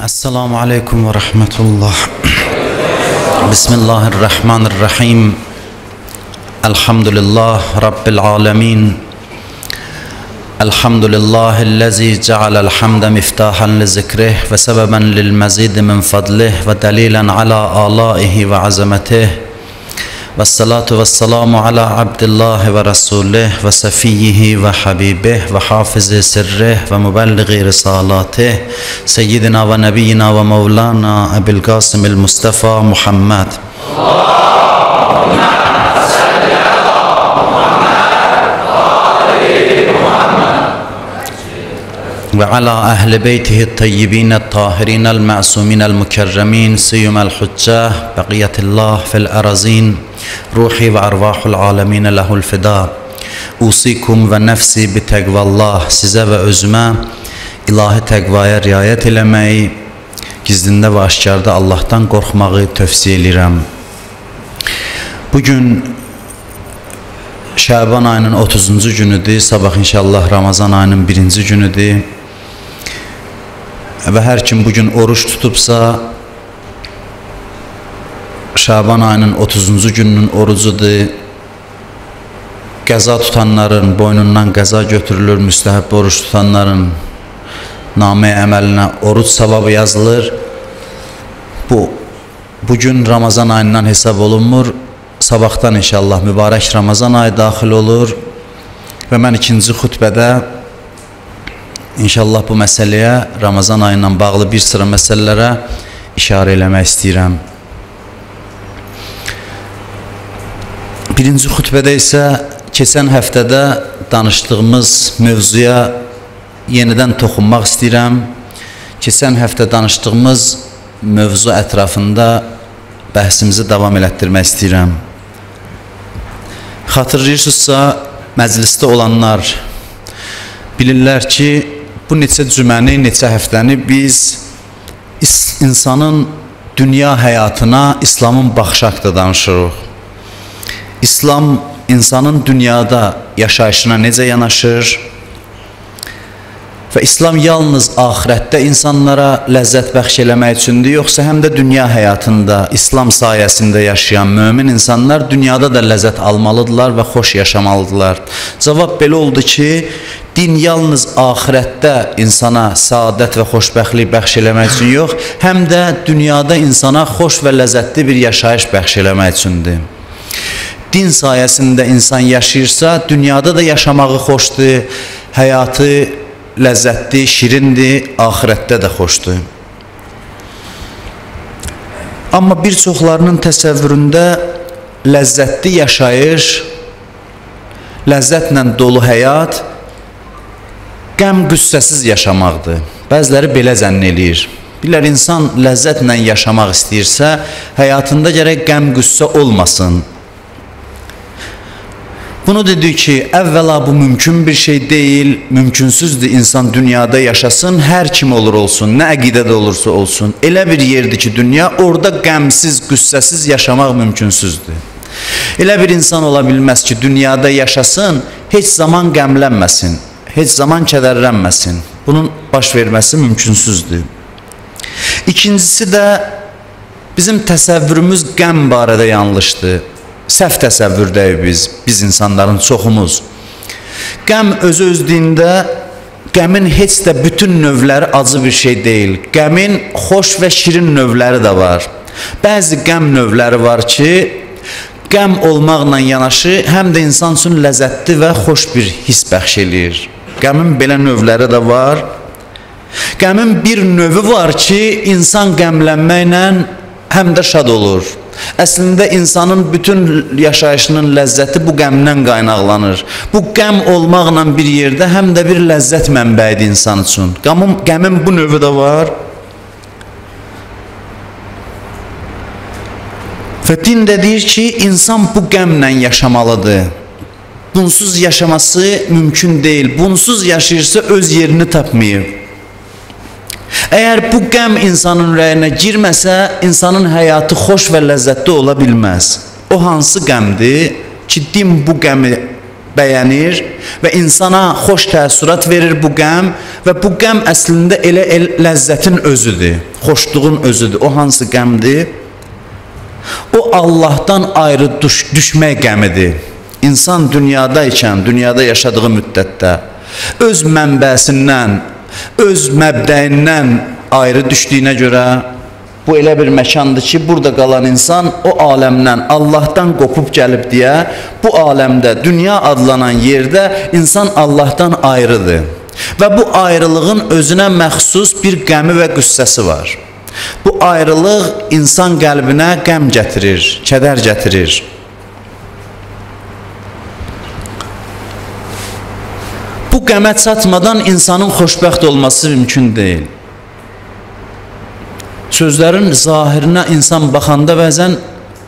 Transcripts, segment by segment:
Esselamu Aleyküm ve Rahmetullah. Bismillahirrahmanirrahim. Elhamdülillah Rabbil alemin. Elhamdülillahillezî cealel hamde miftahan li zikrih ve sebeben lil mezidi min fadlih ve delilen ala alaihi ve azametih. Vessalatu vesselamu ala abdillahi ve rasulih ve sefiyyihi ve habibih ve hafizi sirrih ve mübelliği risalatih seyyidina ve nebiyyina ve mevlana Ebil Kasımil Mustafa Muhammed. Ve ala ehli beytihi tayyibin tahirin el ma'sumin el mükerremin siyumel hücceh baqiyetillah fil arazin ruhi ve arvahul alemin lehul fida. Usikum ve nefsi bi təqvallah. Sizə və özümə ilahi təqvaya riayət eləməyi, gizlində və aşkarda Allahdan qorxmağı tövsiyə eləyirəm. Bugün Şaban ayının 30-cu günüdür. Sabah inşallah Ramazan ayının 1-ci günüdür. Və hər kim bugün oruç tutubsa, Şaban ayının 30-cu gününün orucudur. Qəza tutanların boynundan qəza götürülür, müstəhəb oruç tutanların namə əməlinə oruç savabı yazılır. Bu, bugün Ramazan ayından hesab olunmur. Sabahdan inşallah mübarək Ramazan ayı daxil olur. Və mən ikinci xutbədə İnşallah bu məsələyə, Ramazan ayından bağlı bir sıra məsələlərə işarə eləmək istəyirəm. Birinci xutbədə isə keçən həftədə danışdığımız mövzuya yenidən toxunmaq istəyirəm. Keçən həftə danışdığımız mövzu ətrafında bəhsimizi davam elətdirmək istəyirəm. Xatırlayırsınızsa, məclisdə olanlar bilirlər ki, bu neçə cüməni, neçə həftəni biz insanın dünya həyatına İslamın baxışı haqqında danışırıq. İslam insanın dünyada yaşayışına necə yanaşır və İslam yalnız axirətdə insanlara ləzzət bəxş eləmək üçündür, yoxsa həm də dünya həyatında İslam sayəsində yaşayan mömin insanlar dünyada da ləzzət almalıdırlar və xoş yaşamalıdırlar. Cavab belə oldu ki, din yalnız axirətdə insana səadət və xoşbəxtlik bəxş eləmək üçün yox, həm də dünyada insana xoş və ləzzətli bir yaşayış bəxş eləmək üçündür. Din sayəsində insan yaşayırsa, dünyada da yaşamağı xoşdur, həyatı ləzzətli, şirindir, axirətdə də xoşdur. Amma bir çoxlarının təsəvvüründə ləzzətli yaşayış, ləzzətlə dolu həyat qəm qüssəsiz yaşamaqdır. Bəziləri belə zənn eləyir. Bilirlər, insan ləzzətlə yaşamaq istəyirsə, həyatında gərək qəm qüssə olmasın. Bunu dedi ki, əvvəla bu mümkün bir şey deyil, mümkünsüzdür insan dünyada yaşasın, hər kim olur olsun, nə əqidədə olursa olsun. Elə bir yerdir ki, dünya, orada qəmsiz, qüssəsiz yaşamaq mümkünsüzdür. Elə bir insan ola bilməz ki, dünyada yaşasın, heç zaman qəmlənməsin, heç zaman kədərlənməsin. Bunun baş verməsi mümkünsüzdür. İkincisi də bizim təsəvvürümüz qəm barədə yanlışdır. Səhv təsəvvürdəyik biz insanların çoxumuz. Qəm özü özlüyündə, qəmin heç də bütün növləri acı bir şey deyil. Qəmin xoş və şirin növləri də var. Bəzi qəm növləri var ki, qəm olmaqla yanaşı həm də insan üçün ləzzətli və xoş bir his bəxş eləyir. Qəmin belə növləri də var. Qəmin bir növü var ki, insan qəmlənməklə həm də şad olur. Əslində insanın bütün yaşayışının ləzzəti bu qəmdən qaynaqlanır. Bu qəm olmaqla bir yerdə həm də bir ləzzət mənbəyidir insan üçün. Qəmin bu növü də var. Və din də deyir ki, insan bu qəmlə yaşamalıdır. Bunsuz yaşaması mümkün deyil. Bunsuz yaşayırsa öz yerini tapmayıb. Əgər bu qəm insanın ürəyinə girməsə, insanın həyatı xoş və ləzzətli ola bilməz. O hansı qəmdir ki, din bu qəmi bəyənir və insana xoş təəssürat verir bu qəm və bu qəm əslində elə ləzzətin özüdür, xoşluğun özüdür. O hansı qəmdir? O Allahdan ayrı düşmək qəmidir. İnsan dünyada ikən, dünyada yaşadığı müddətdə öz mənbəsindən, öz məbdəyindən ayrı düşdüyünə görə bu elə bir məkandır ki, burada qalan insan o aləmdən, Allahdan qopub gəlib deyə bu aləmdə, dünya adlanan yerdə insan Allahdan ayrıdır. Və bu ayrılığın özünə məxsus bir qəmi və qüssəsi var. Bu ayrılıq insan qəlbinə qəm gətirir, kədər gətirir. Bu qəmə çatmadan insanın xoşbəxt olması mümkün deyil. Sözlərin zahirinə insan baxanda bəzən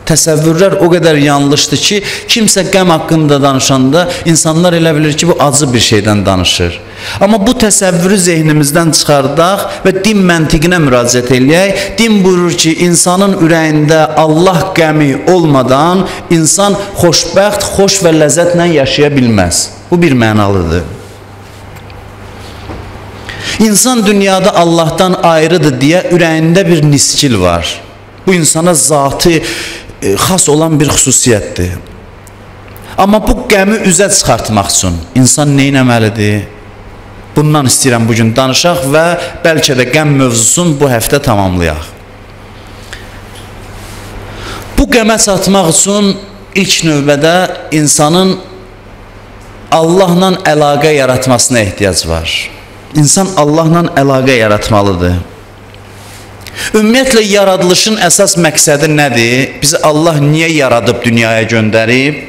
təsəvvürlər o qədər yanlışdır ki, kimsə qəm haqqında danışanda insanlar elə bilir ki, bu acı bir şeydən danışır. Amma bu təsəvvürü zehnimizdən çıxardaq və din məntiqinə müraciət eləyək. Din buyurur ki, insanın ürəyində Allah qəmi olmadan insan xoşbəxt, xoş və ləzzətlə yaşaya bilməz. Bu bir mənalıdır. İnsan dünyada Allahdan ayrıdır deyə ürəyində bir niskil var. Bu insana zatı xas olan bir xüsusiyyətdir. Amma bu qəmi üzə çıxartmaq üçün insan nə etməlidir? Bundan istəyirəm bugün danışaq və bəlkə də qəm mövzusunu bu həftə tamamlayaq. Bu qəmə çatmaq üçün ilk növbədə insanın Allahla əlaqə yaratmasına ehtiyac var. İnsan Allahla əlaqə yaratmalıdır. Ümumiyyətlə, yaradılışın əsas məqsədi nədir? Bizi Allah niyə yaradıb dünyaya göndərib?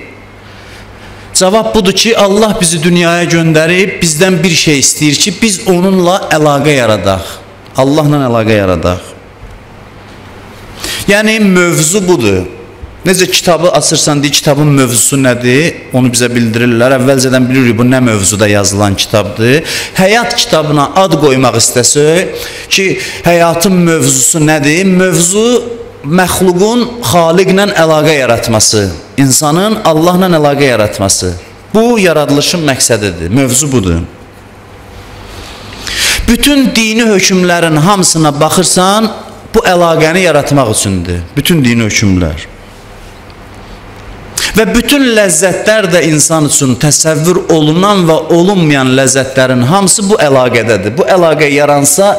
Cavab budur ki, Allah bizi dünyaya göndərib, bizdən bir şey istəyir ki, biz onunla əlaqə yaradaq. Allahla əlaqə yaradaq. Yəni, mövzu budur. Necə kitabı açırsan, deyir, kitabın mövzusu nədir? Onu bizə bildirirlər. Əvvəlcədən bilirik, bu nə mövzuda yazılan kitabdır. Həyat kitabına ad qoymaq istəsək ki, həyatın mövzusu nədir? Mövzu, məxluqun xaliqlə əlaqə yaratması, insanın Allahla əlaqə yaratması. Bu, yaradılışın məqsədidir, mövzu budur. Bütün dini hökmlərin hamısına baxırsan, bu əlaqəni yaratmaq üçündür. Bütün dini hökmlər. Və bütün ləzzətlər də insan üçün təsəvvür olunan və olunmayan ləzzətlərin hamısı bu əlaqədədir. Bu əlaqə yaransa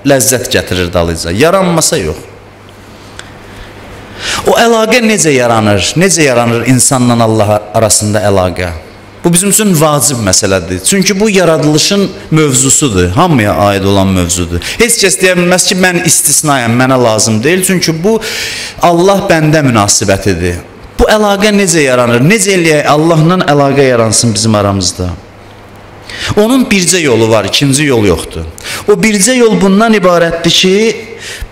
ləzzət gətirir dalıca, yaranmasa yox. O əlaqə necə yaranır? Necə yaranır insanla Allah arasında əlaqə? Bu bizim üçün vacib məsələdir. Çünki bu yaradılışın mövzusudur. Hamıya aid olan mövzudur. Heç kəs deyə bilməz ki, mən istisnayam, mənə lazım deyil. Çünki bu Allah bəndə münasibətidir. Bu əlaqə necə yaranır? Necə eləyək Allahla əlaqə yaransın bizim aramızda? Onun bircə yolu var, ikinci yol yoxdur. O bircə yol bundan ibarətdir ki,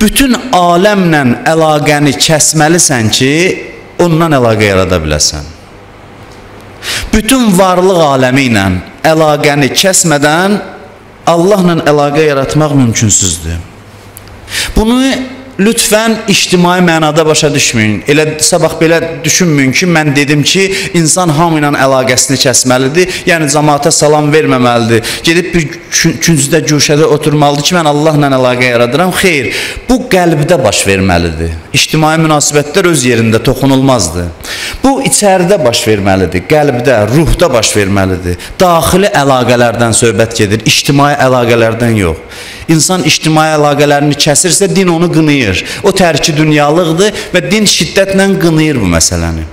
bütün aləmlə əlaqəni kəsməlisən ki, ondan əlaqə yarada biləsən. Bütün varlıq aləmi ilə əlaqəni kəsmədən Allahla əlaqə yaratmaq mümkünsüzdür. Bunu lütfən ictimai mənada başa düşməyin. Elə sabah belə düşünməyin ki, mən dedim ki, insan hamı ilə əlaqəsini kəsməlidir. Yəni cəmaata salam verməməlidir. Gedib bir küncdə, güşədə oturmalıdır ki, mən Allahla əlaqə yaradıram. Xeyr, bu qəlbdə baş verməlidir. İctimai münasibətlər öz yerində toxunulmazdır. Bu içəridə baş verməlidir, qəlbdə, ruhda baş verməlidir. Daxili əlaqələrdən söhbət gedir, ictimai əlaqələrdən yox. İnsan ictimai əlaqələrini kəsirsə, din onu qınayır. O tərki dünyalıqdır və din şiddətlə qınayır bu məsələni.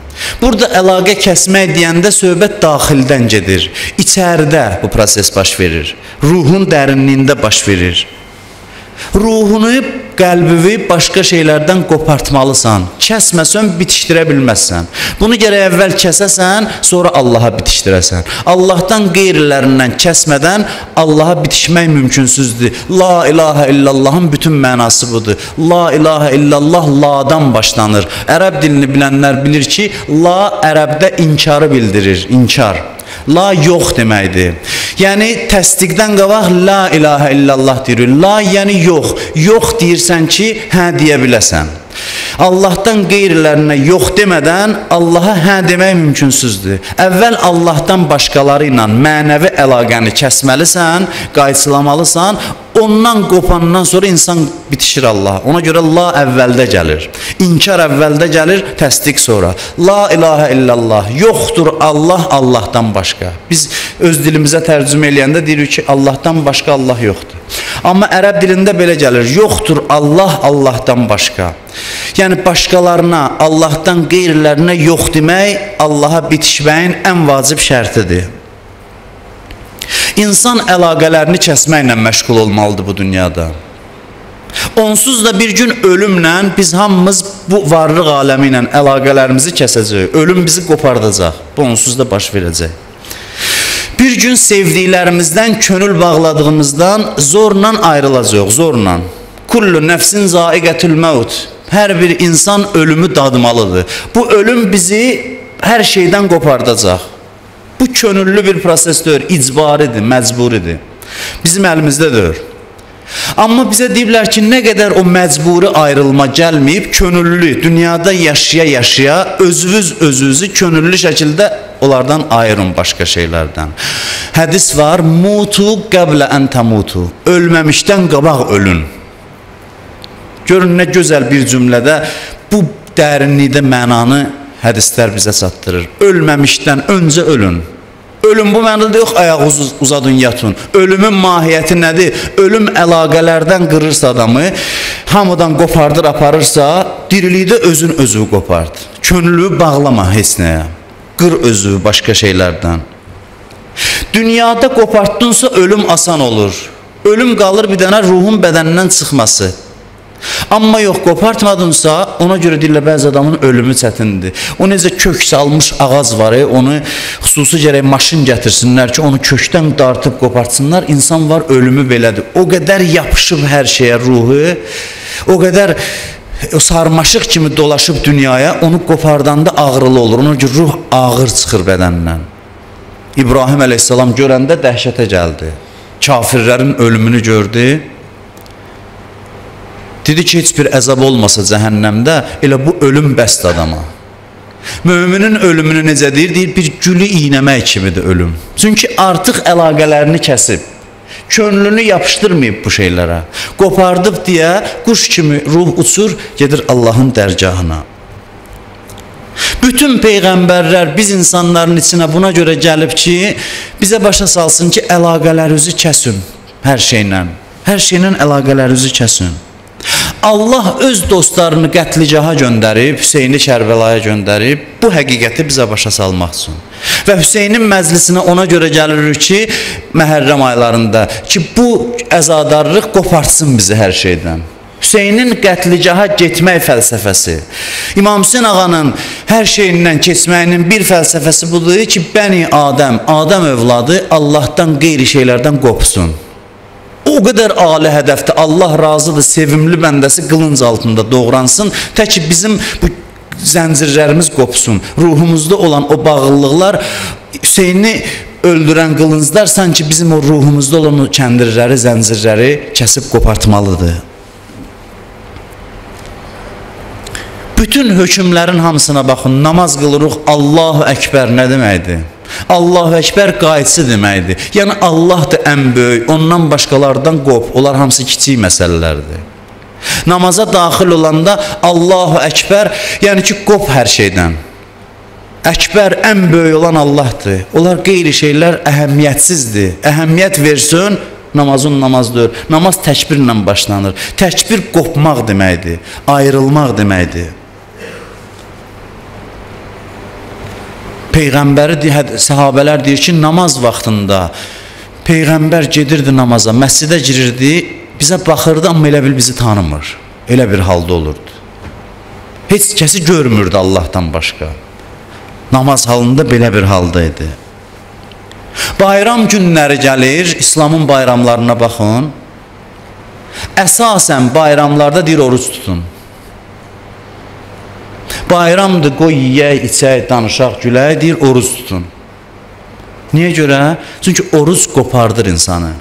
Burada əlaqə kəsmək deyəndə söhbət daxildən gedir. İçəridə bu proses baş verir. Ruhun dərinliyində baş verir. Ruhunu, qəlbini başqa şeylərdən qopartmalısan. Kəsməsən, bitişdirə bilməzsən. Bunu gərək əvvəl kəsəsən, sonra Allaha bitişdirəsən. Allahdan qeyrilərindən kəsmədən Allaha bitişmək mümkünsüzdür. La ilahə illallahın bütün mənası budur. La ilahə illallah ladan başlanır. Ərəb dilini bilənlər bilir ki, la ərəbdə inkarı bildirir, inkar. La yox deməkdir. Yəni təsdiqdən qabaq la ilahə illallah deyirik. La yəni yox. Yox deyirsən ki, hə deyə biləsən. Allahdan qeyrilərinə yox demədən Allaha hə demək mümkünsüzdür. Əvvəl Allahdan başqaları ilə mənəvi əlaqəni kəsməlisən, qayçılamalısan. Ondan qopandan sonra insan bitişir Allaha. Ona görə la əvvəldə gəlir. İnkar əvvəldə gəlir, təsdiq sonra. La ilahə illallah. Yoxdur Allah Allahdan başqa. Biz öz dilimizə tərcümə eləyəndə deyirik ki, Allahdan başqa Allah yoxdur. Amma ərəb dilində belə gəlir. Yoxdur Allah Allahdan başqa. Yəni başqalarına, Allahdan qeyrilərinə yox demək Allaha bitişməyin ən vacib şərtidir. İnsan əlaqələrini kəsməklə məşğul olmalıdır bu dünyada. Onsuz da bir gün ölümlə biz hamımız bu varlıq aləmi ilə əlaqələrimizi kəsəcəyik. Ölüm bizi qopardacaq. Bu onsuz da baş verəcək. Bir gün sevdiklərimizdən, könül bağladığımızdan zorla ayrılacaq, zorla. Kullu nəfsin zaiqətül məvd. Hər bir insan ölümü dadmalıdır. Bu ölüm bizi hər şeydən qopardacaq. Bu könüllü bir proses deyil, icbaridir, məcburidir. Bizim əlimizdə deyil. Amma bizə deyiblər ki, nə qədər o məcburi ayrılma gəlməyib, könüllü, dünyada yaşaya-yaşaya özünüz özünüzü könüllü şəkildə onlardan ayırın başqa şeylərdən. Hədis var, mutu qəblə ən təmutu, ölməmişdən qabaq ölün. Görün nə gözəl bir cümlədə bu dərinlikdə mənanı hədislər bizə çatdırır. Ölməmişdən öncə ölün. Ölüm bu mənada yox, ayağınızı uzadın, yatın. Ölümün mahiyyəti nədir? Ölüm əlaqələrdən qırırsa adamı, hamıdan qopardır, aparırsa, dirilikdə özün özü qopard. Könlü bağlama heç nəyə. Qır özü başqa şeylərdən. Dünyada qopartdınsa ölüm asan olur. Ölüm qalır bir dənə ruhun bədənindən çıxması. Amma yox, qopartmadınsa, ona görə deyirlər, bəzi adamın ölümü çətindir. O necə kök salmış ağac var, onu xüsusi gərək maşın gətirsinlər ki, onu kökdən dartıb qopartsınlar. İnsan var, ölümü belədir. O qədər yapışıb hər şeyə ruhu, o qədər o sarmaşıq kimi dolaşıb dünyaya, onu qopardanda ağrılı olur. Ona görə ruh ağır çıxır bədəndən. İbrahim əleyhissalam görəndə dəhşətə gəldi. Kafirlərin ölümünü gördü. Dedi ki, heç bir əzab olmasa cəhənnəmdə, elə bu ölüm bəsdir adama. Müminin ölümünü necə deyir? Deyir, bir gülü iynəmək kimidir ölüm. Çünki artıq əlaqələrini kəsib, könlünü yapışdırmayıb bu şeylərə. Qopardıb deyə quş kimi ruh uçur, gedir Allahın dərgahına. Bütün peyğəmbərlər biz insanların içinə buna görə gəlib ki, bizə başa salsın ki, əlaqələrinizi kəsin hər şeylə. Hər şeylə əlaqələrinizi kəsin. Allah öz dostlarını qətligaha göndərib, Hüseyni Kərbəlaya göndərib, bu həqiqəti bizə başa salmaq üçün. Və Hüseynin məclisinə ona görə gəlirik ki, Məhərrəm aylarında, ki bu əzadarlıq qopartsın bizi hər şeydən. Hüseynin qətligaha getmək fəlsəfəsi, İmam Hüseyn ağanın hər şeyindən keçməyinin bir fəlsəfəsi budur ki, Bəni Adəm, Adəm övladı Allahdan qeyri şeylərdən qopsun. O qədər ali hədəfdir, Allah razıdır, sevimli bəndəsi qılınc altında doğransın, tək ki bizim bu zəncirlərimiz qopsun. Ruhumuzda olan o bağlılıqlar, Hüseyni öldürən qılınclar sanki bizim o ruhumuzda olan o kəndirləri, zəncirləri kəsib qopartmalıdır. Bütün hökmlərin hamısına baxın, namaz qılırıq, Allahu Əkbər nə deməkdir? Allahu Əkbər qayıtsı deməkdir. Yəni Allahdır ən böyük, ondan başqalardan qop, onlar hamısı kiçik məsələlərdir. Namaza daxil olanda Allahu Əkbər, yəni ki, qop hər şeydən. Əkbər ən böyük olan Allahdır. Onlar qeyri şeylər əhəmiyyətsizdir. Əhəmiyyət versin, namazın namazdır. Namaz təkbirlə başlanır. Təkbir qopmaq deməkdir, ayrılmaq deməkdir. Peyğəmbəri, səhabələr deyir ki, namaz vaxtında Peyğəmbər gedirdi namaza, məscidə girirdi, bizə baxırdı, amma elə bil bizi tanımır. Elə bir halda olurdu. Heç kəsi görmürdü Allahdan başqa. Namaz halında belə bir halda idi. Bayram günləri gəlir, İslamın bayramlarına baxın. Əsasən bayramlarda deyir, oruc tutun. Bayramdır, qoy yiyək, içək, danışaq, gülək, deyir, oruc tutun. Niyə görə? Çünki oruc qopardır insanı.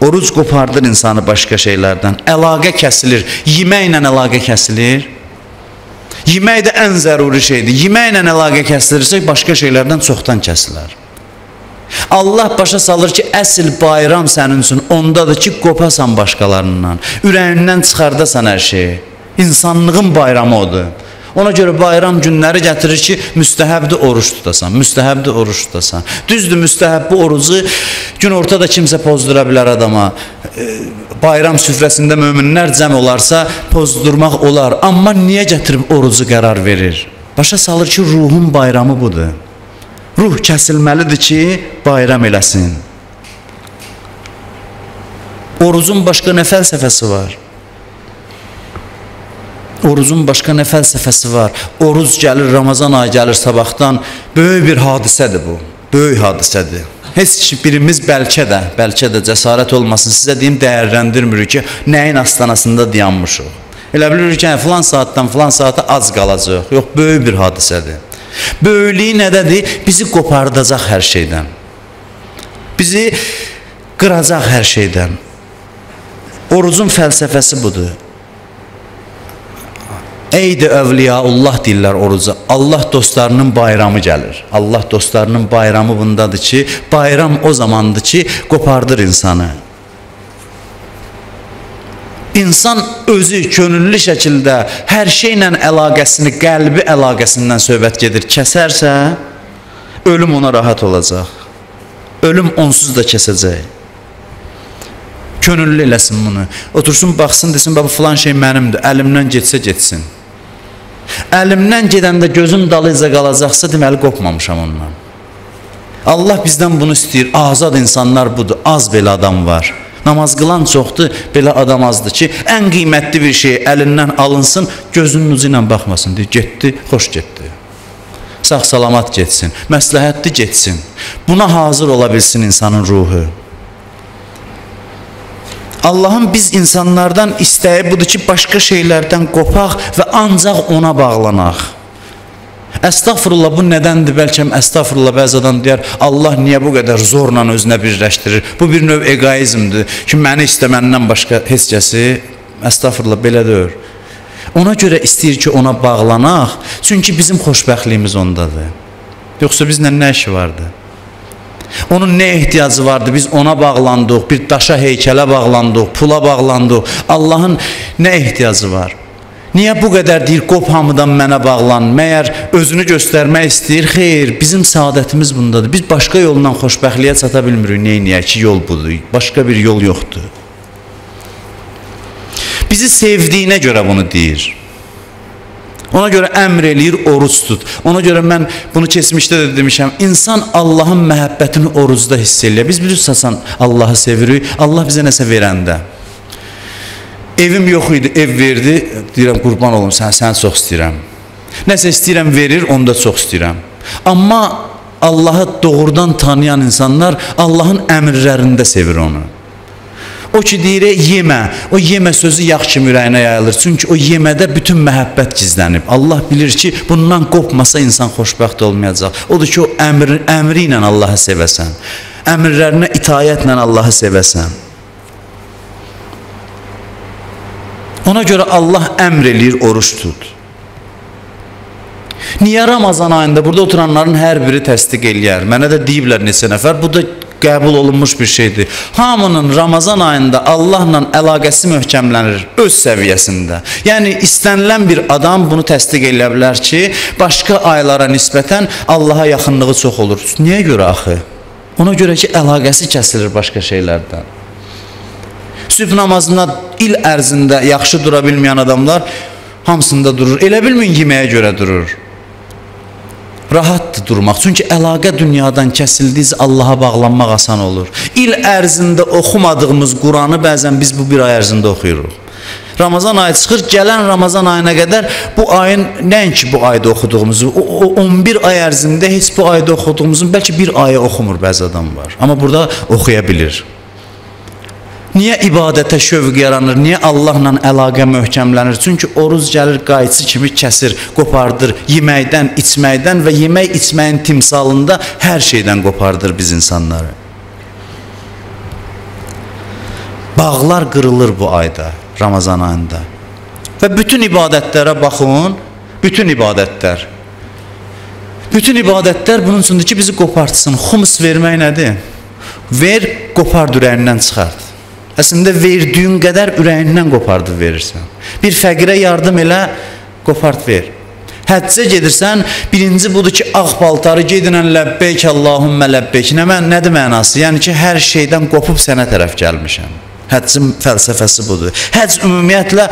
Oruc qopardır insanı başqa şeylərdən. Əlaqə kəsilir. Yeməklə əlaqə kəsilir. Yemək də ən zəruri şeydir. Yeməklə əlaqə kəsilirsə, başqa şeylərdən çoxdan kəsilər. Allah başa salır ki, əsl bayram sənin üçün ondadır ki, qopasan başqalarından. Ürəyindən çıxardasan hər şeyi. İnsanlığın bayramı odur. Ona görə bayram günləri gətirir ki, müstəhəbdir oruç tutasan, müstəhəbdir oruç tutasan. Düzdür, müstəhəb bu orucu gün ortada kimsə pozdura bilər adama. Bayram süfrəsində möminlər cəm olarsa pozdurmaq olar. Amma niyə gətirib orucu qərar verir? Başa salır ki, ruhun bayramı budur. Ruh kəsilməlidir ki, bayram eləsin. Orucun başqa nə fəlsəfəsi var? Orucun başqa nə fəlsəfəsi var? Oruc gəlir, Ramazan ayı gəlir sabahdan. Böyük bir hadisədir bu. Böyük hadisədir. Heç birimiz bəlkə də cəsarət olmasın, sizə deyim, dəyərləndirmirik ki, nəyin astanasında dayanmışıq. Elə bilirik ki, filan saatdan filan saata az qalacaq. Yox, böyük bir hadisədir. Böyüklüyü nədədir? Bizi qopardacaq hər şeydən. Bizi qıracaq hər şeydən. Orucun fəlsəfəsi budur. Eydi övliyaullah deyirlər oruca. Allah dostlarının bayramı gəlir. Allah dostlarının bayramı bundadır ki, bayram o zamandır ki, qopardır insanı. İnsan özü könüllü şəkildə hər şeylə əlaqəsini, qəlbi əlaqəsindən söhbət gedir, kəsərsə, ölüm ona rahat olacaq. Ölüm onsuz da kəsəcək. Könüllü eləsin bunu. Otursun, baxsın, desin, bu filan şey mənimdir, əlimdən getsə getsin. Əlimdən gedəndə gözüm dalıyca qalacaqsa, deməli qopmamışam ondan. Allah bizdən bunu istəyir. Azad insanlar budur. Az belə adam var. Namaz qılan çoxdur, belə adam azdır ki, ən qiymətli bir şey əlindən alınsın, gözünün ucu ilə baxmasın. Deyir, getdi, xoş getdi. Sağ salamat getsin, məsləhətli getsin. Buna hazır ola bilsin insanın ruhu. Allahın biz insanlardan istəyi budur ki, başqa şeylərdən qopaq və ancaq ona bağlanaq. Əstəğfurullah, bu nədəndir? Bəlkə əstəğfurullah, bəzi adam deyər, Allah niyə bu qədər zorla özünə birləşdirir? Bu bir növ egoizmdir ki, məni istə, məndən başqa heç kəsi, əstəğfurullah, belə deyir. Ona görə istəyir ki, ona bağlanaq, çünki bizim xoşbəxtliyimiz ondadır. Yoxsa bizlə nə işi vardı? Onun nə ehtiyacı vardı? Biz ona bağlandıq, bir daşa, heykələ bağlandıq, pula bağlandıq. Allahın nə ehtiyacı var? Niyə bu qədər deyir, qop hamıdan mənə bağlan? Məyər özünü göstərmək istəyir? Xeyr, bizim səadətimiz bundadır. Biz başqa yolla xoşbəxtliyə çata bilmirik. Neyniyək ki, yol budur. Başqa bir yol yoxdur. Bizi sevdiyinə görə bunu deyir. Ona görə əmr eləyir, oruc tut. Ona görə mən bunu keçmişdə də demişəm. İnsan Allahın məhəbbətini orucda hiss eləyir. Biz bilirsiniz, Allahı sevirik. Allah bizə nəsə verəndə. Evim yox idi, ev verdi. Deyirəm, qurban olum, səni çox istəyirəm. Nəsə istəyirəm, verir, onu da çox istəyirəm. Amma Allahı doğrudan tanıyan insanlar Allahın əmrlərində sevir onu. O ki deyir, yemə, o yemə sözü yağ kimi ürəyinə yayılır. Çünki o yemədə bütün məhəbbət gizlənib. Allah bilir ki, bundan qopmasa insan xoşbəxt olmayacaq. Odur ki, o əmri ilə Allahı sevəsən. Əmrlərinə itayətlə Allahı sevəsən. Ona görə Allah əmr eləyir, oruç tut. Niyə Ramazan ayında burada oturanların hər biri təsdiq eləyər? Mənə də deyiblər neçə nəfər, bu da qəbul olunmuş bir şeydir. Hamının Ramazan ayında Allahla əlaqəsi möhkəmlənir öz səviyyəsində. Yəni, istənilən bir adam bunu təsdiq eləyə bilər ki, başqa aylara nisbətən Allaha yaxınlığı çox olur. Niyə görə axı? Ona görə ki, əlaqəsi kəsilir başqa şeylərdən. Sübh namazına il ərzində yaxşı dura bilməyən adamlar hamısında durur. Elə bilməyin yeməyə görə durur. Rahatdır durmaq. Çünki əlaqə dünyadan kəsildiyiniz Allaha bağlanmaq asan olur. İl ərzində oxumadığımız Quranı bəzən biz bu bir ay ərzində oxuyuruq. Ramazan ayı çıxır, gələn Ramazan ayına qədər bu ayın, nəinki bu ayda oxuduğumuzu, o 11 ay ərzində heç bu ayda oxuduğumuzun bəlkə bir ayı oxumur bəzi adam var. Amma burada oxuya bilir. Niyə ibadətə şövq yaranır? Niyə Allahla əlaqə möhkəmlənir? Çünki oruz gəlir, qayçı kimi kəsir, qopardır yeməkdən, içməkdən və yemək içməyin timsalında hər şeydən qopardır biz insanları. Bağlar qırılır bu ayda, Ramazan ayında. Və bütün ibadətlərə baxın, bütün ibadətlər. Bütün ibadətlər bunun üçündür ki, bizi qopartsın. Xums vermək nədir? Ver, qopard, ürəyindən çıxart. Əslində, verdiyin qədər ürəyindən qopardıb verirsən. Bir fəqirə yardım elə, qopart ver. Həccə gedirsən, birinci budur ki, ağ paltarı gedinən ləbbeyk, Allahümmə ləbbeyk. Nədir mənası? Yəni ki, hər şeydən qopub sənə tərəf gəlmişəm. Həccin fəlsəfəsi budur. Həcc ümumiyyətlə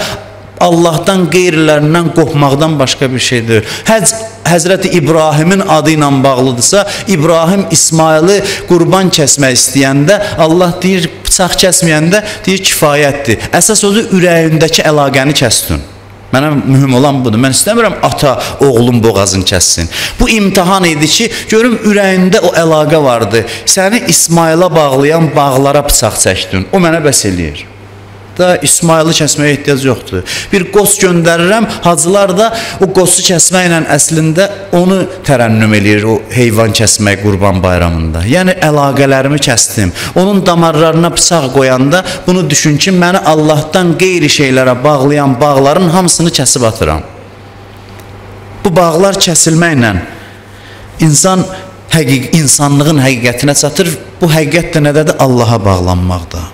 Allahdan qeyrilərindən qopmaqdan başqa bir şey deyil. Həcc Həzrəti İbrahimin adı ilə bağlıdırsa, İbrahim İsmaili qurban kəsmək istəyəndə, Allah deyir, bıçaq kəsməyəndə deyir, kifayətdir. Əsas odur, ürəyindəki əlaqəni kəsdin. Mənə mühüm olan budur. Mən istəmirəm ata oğlun boğazını kəssin. Bu imtahan idi ki, görüm ürəyində o əlaqə vardı. Səni İsmaila bağlayan bağlara bıçaq çəkdin. O mənə bəs eləyir. Da İsmaili kəsməyə ehtiyac yoxdur. Bir qos göndərirəm, hacılar da o qosu kəsməklə əslində onu tərənnüm eləyir, o heyvan kəsmək Qurban Bayramında. Yəni əlaqələrimi kəsdim. Onun damarlarına bıçaq qoyanda bunu düşün ki, məni Allahdan qeyri şeylərə bağlayan bağların hamısını kəsib atıram. Bu bağlar kəsilməklə insan insanlığın həqiqətinə çatır. Bu həqiqət də nədədir? Allaha bağlanmaqda.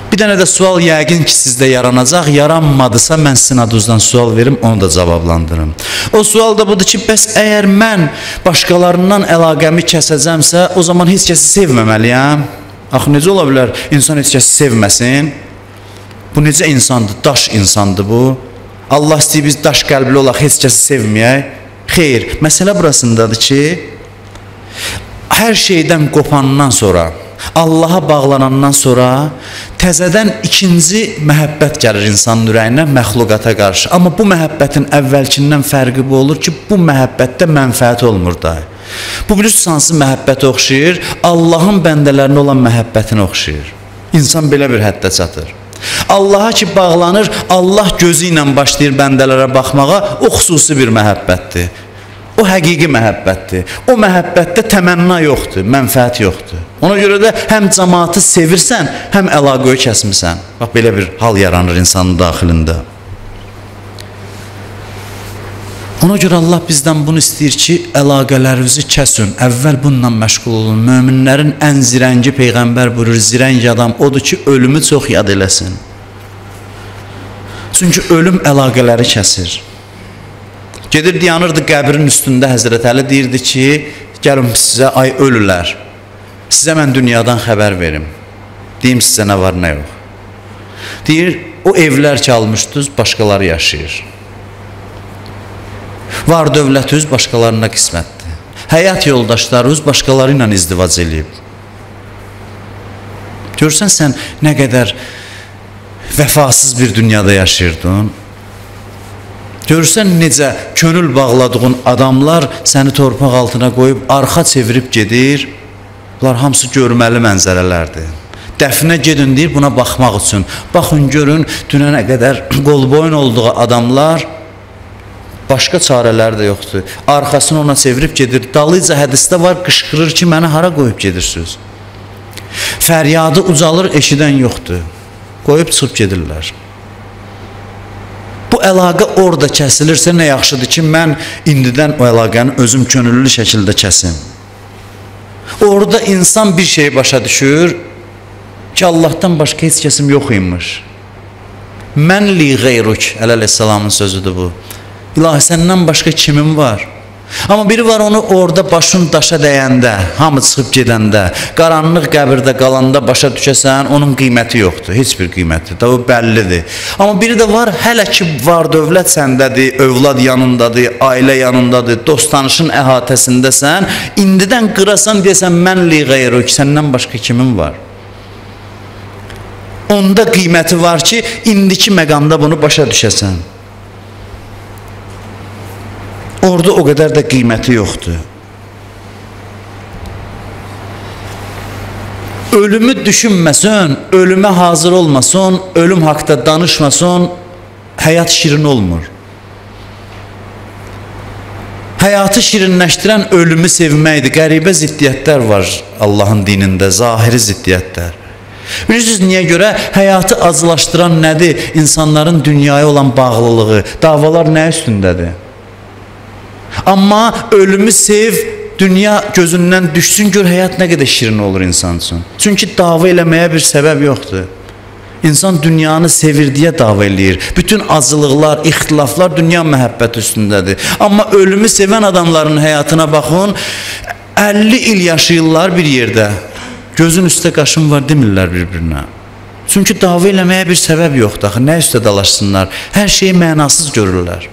Bir dənə də sual yəqin ki, sizdə yaranacaq. Yaranmadısa, mən sizin adınızdan sual verim, onu da cavablandırım. O sual da budur ki, bəs əgər mən başqalarından əlaqəmi kəsəcəmsə, o zaman heç kəsi sevməməliyəm. Axı, necə ola bilər insan heç kəsi sevməsin? Bu necə insandır? Daş insandır bu. Allah istəyir biz daş qəlbli olaq, heç kəsi sevməyək. Xeyr, məsələ burasındadır ki, hər şeydən qopandan sonra, Allaha bağlanandan sonra təzədən ikinci məhəbbət gəlir insanın ürəyinə məxluqata qarşı. Amma bu məhəbbətin əvvəlkindən fərqi bu olur ki, bu məhəbbətdə mənfəət olmur da. Bu bilirsiniz hansı məhəbbətə oxşayır? Allahın bəndələrinə olan məhəbbətinə oxşayır. İnsan belə bir həddə çatır. Allaha ki bağlanır, Allah gözü ilə başlayır bəndələrə baxmağa, o xüsusi bir məhəbbətdir. O həqiqi məhəbbətdir. O məhəbbətdə təmənna yoxdur, mənfəət yoxdur. Ona görə də həm cəmaatı sevirsən, həm əlaqəyi kəsmirsən. Bax, belə bir hal yaranır insanın daxilində. Ona görə Allah bizdən bunu istəyir ki, əlaqələrinizi kəsin, əvvəl bununla məşğul olun. Möminlərin ən zirəngi Peyğəmbər buyurur, zirəng adam odur ki, ölümü çox yad eləsin. Çünki ölüm əlaqələri kəsir. Gedir, dayanırdı qəbrin üstündə Həzrət Əli, deyirdi ki, gəlin sizə ay ölülər, sizə mən dünyadan xəbər verim, deyim sizə nə var, nə yox. Deyir, o evlər ki almışdınız, başqaları yaşayır. Var dövlətiniz başqalarına qismətdir. Həyat yoldaşlarınız başqaları ilə izdivac eləyib. Görsən, sən nə qədər vəfasız bir dünyada yaşayırdın. Görürsən necə könül bağladığın adamlar səni torpaq altına qoyub arxa çevirib gedir. Bunlar hamısı görməli mənzərələrdir. Dəfnə gedin deyir buna baxmaq üçün. Baxın görün dünənə qədər qolboyun olduğu adamlar başqa çarələr də yoxdur. Arxasını ona çevirib gedir. Dalıca hədisdə var, qışqırır ki, məni hara qoyub gedirsiniz? Fəryadı ucalır, eşidən yoxdur. Qoyub çıxıb gedirlər. Bu əlaqə orada kəsilirsə nə yaxşıdır ki, mən indidən o əlaqəni özüm könüllü şəkildə kəsim. Orada insan bir şeyi başa düşür ki, Allahdan başqa heç kəsim yox imiş. Mən li qeyruk, əleyhissalamın sözüdür bu. İlahi, səndən başqa kimim var? Amma biri var onu orada başın daşa dəyəndə, hamı çıxıb gedəndə, qaranlıq qəbirdə qalanda başa düşəsən, onun qiyməti yoxdur, heç bir qiyməti, da o bəllidir. Amma biri də var, hələ ki var dövlət səndədir, övlad yanındadır, ailə yanındadır, dost tanışın əhatəsindəsən, indidən qırasan deyəsən, mən li qeyruk, səndən başqa kimin var? Onda qiyməti var ki, indiki məqamda bunu başa düşəsən. Orada o qədər də qiyməti yoxdur. Ölümü düşünməsin, ölümə hazır olmasın, ölüm haqda danışmasın, həyat şirin olmur. Həyatı şirinləşdirən ölümü sevməkdir. Qəribə ziddiyyətlər var Allahın dinində, zahiri ziddiyyətlər. Bilirsiniz niyə görə? Həyatı acılaşdıran nədir? İnsanların dünyaya olan bağlılığı. Davalar nə üstündədir? Amma ölümü sev, dünya gözündən düşsün, gör həyat nə qədər şirin olur insan üçün. Çünki dava eləməyə bir səbəb yoxdur. İnsan dünyanı sevir deyə dava eləyir. Bütün acılıqlar, ixtilaflar dünya məhəbbəti üstündədir. Amma ölümü sevən adamların həyatına baxın, 50 il yaşayırlar bir yerdə. Gözün üstə qaşın var demirlər bir-birinə. Çünki dava eləməyə bir səbəb yoxdur axı. Nə üstə dalaşsınlar? Hər şeyi mənasız görürlər.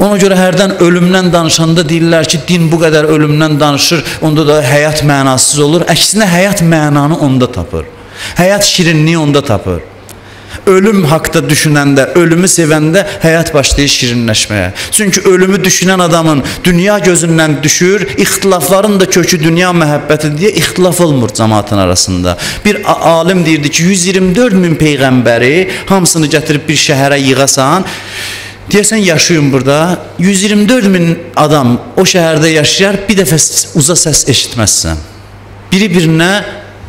Ona görə hərdən ölümdən danışanda deyirlər ki, din bu qədər ölümdən danışır, onda da həyat mənasız olur. Əksinə həyat mənanı onda tapır. Həyat şirinliyi onda tapır. Ölüm haqda düşünəndə, ölümü sevəndə həyat başlayır şirinləşməyə. Çünki ölümü düşünən adamın dünya gözündən düşür, ixtilafların da kökü dünya məhəbbəti deyə ixtilaf olmur cəmaatın arasında. Bir alim deyirdi ki, 124 min peyğəmbəri hamısını gətirib bir şəhərə yığasan, deyəsən yaşayın burada, 124 min adam o şəhərdə yaşayar, bir dəfə uza səs eşitməzsən. Biri-birinə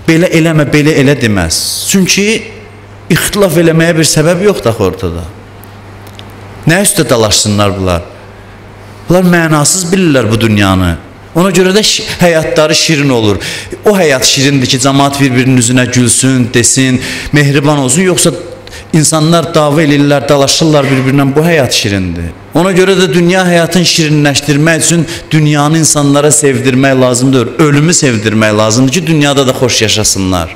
belə eləmə, belə elə deməz. Çünki ixtilaf eləməyə bir səbəb yoxdur axı ortada. Nə üstə dalaşsınlar bunlar? Bunlar mənasız bilirlər bu dünyanı. Ona görə də həyatları şirin olur. O həyat şirindir ki, cəmaat bir-birinin üzünə gülsün, desin, mehriban olsun. Yoxsa insanlar dava eləyirlər, dalaşırlar bir-birinə, bu həyat şirindir. Ona görə də dünya həyatını şirinləşdirmək üçün dünyanı insanlara sevdirmək lazımdır. Ölümü sevdirmək lazımdır ki, dünyada da xoş yaşasınlar.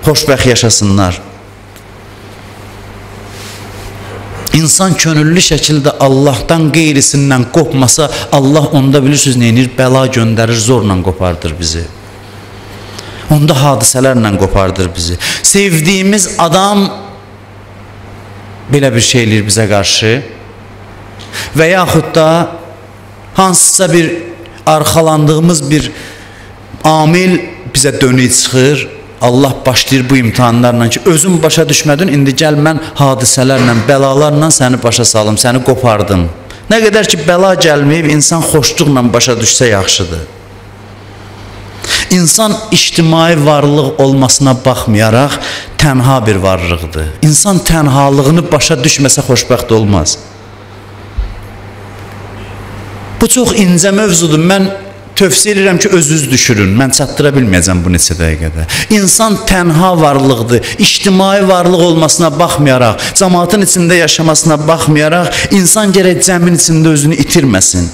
Xoşbəxt yaşasınlar. İnsan könüllü şəkildə Allahdan qeyrisindən qopmasa, Allah onda bilirsiniz nə edir? Bəla göndərir, zorla qopardır bizi. Onda hadisələrlə qopardır bizi. Sevdiyimiz adam belə bir şey eləyir bizə qarşı və yaxud da hansısa bir arxalandığımız bir amil bizə dönük çıxır. Allah başlayır bu imtihanlarla ki, özün başa düşmədin, indi gəl mən hadisələrlə, bəlalarla səni başa salım, səni qopardım. Nə qədər ki, bəla gəlməyib, insan xoşluqla başa düşsə yaxşıdır. İnsan ictimai varlıq olmasına baxmayaraq tənha bir varlıqdır. İnsan tənhalığını başa düşməsə xoşbəxt olmaz. Bu çox incə mövzudur. Mən tövsiyə edirəm ki, özünüz düşürün. Mən çatdıra bilməyəcəm bu neçə dəqiqədə. İnsan tənha varlıqdır. İctimai varlıq olmasına baxmayaraq, cəmaatın içində yaşamasına baxmayaraq, insan gərək cəmin içində özünü itirməsin.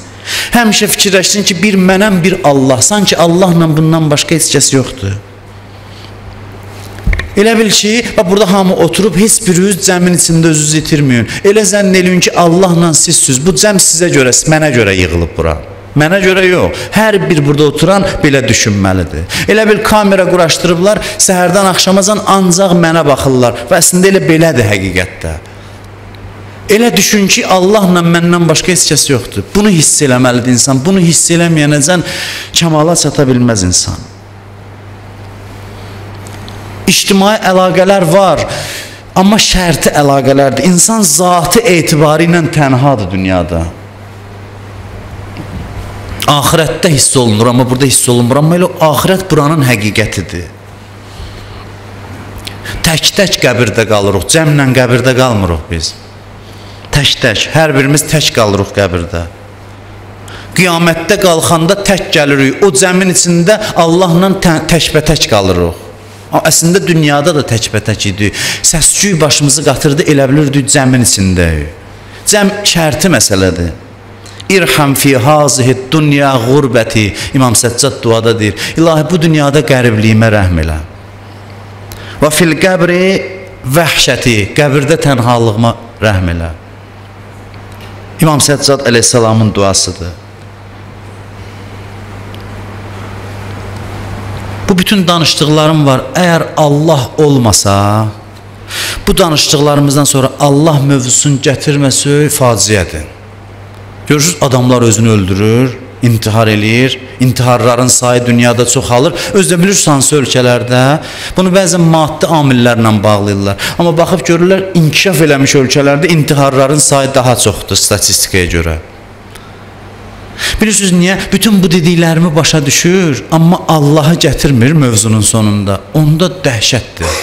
Həmişə fikirləşsin ki, bir mənəm, bir Allah. Sanki Allahla bundan başqa heç kəs yoxdur. Elə bil ki, bax, burada hamı oturub, heç biriniz cəmin içində özünüzü itirməyin. Elə zənn eləyin ki, Allahla sizsiniz. Bu cəm sizə görə, mənə görə yığılıb bura. Mənə görə yox. Hər bir burada oturan belə düşünməlidir. Elə bir kamera quraşdırıblar, səhərdən axşamacan ancaq mənə baxırlar. Və əslində elə belədir həqiqətdə. Elə düşün ki, Allahla məndən başqa heç kəs yoxdur. Bunu hiss eləməlidir insan. Bunu hiss eləməyənəcən kəmala çata bilməz insan. İctimai əlaqələr var, amma şərti əlaqələrdir. İnsan zatı etibarı ilə tənhadır dünyada. Axirətdə hiss olunur, amma burada hiss olunmur. Amma elə axirət buranın həqiqətidir. Tək-tək qəbirdə qalırıq, cəmlə qəbirdə qalmırıq biz. Tək-tək, hər birimiz tək qalırıq qəbirdə. Qiyamətdə qalxanda tək gəlirik, o cəmin içində Allahla təkbətək qalırıq. Əslində dünyada da təkbətək idi. Səs-küy başımızı qatırdı, elə bilirdik cəmin içindəyik. Cəm şərti məsələdir. İrham fi hazihi dünya qurbəti. İmam Səccad duada deyir. İlahi, bu dünyada qəribliyimə rəhm elə. Və fil qəbri vəhşəti. Qəbirdə tənhalığıma rəhm elə. İmam Səccad əleyhissalamın duasıdır. Bu bütün danışdıqlarım var. Əgər Allah olmasa, bu danışdıqlarımızdan sonra Allah mövzusunu gətirməsə faciədir. Görürsünüz, adamlar özünü öldürür. İntihar eləyir. İntiharların sayı dünyada çoxalır. Özü də bilirsiniz hansı ölkələrdə bunu bəzən maddi amillərlə bağlayırlar. Amma baxıb görürlər, inkişaf eləmiş ölkələrdə intiharların sayı daha çoxdur statistikaya görə. Bilirsiniz niyə? Bütün bu dediklərimi başa düşür, amma Allahı gətirmir mövzunun sonunda. Onda dəhşətdir.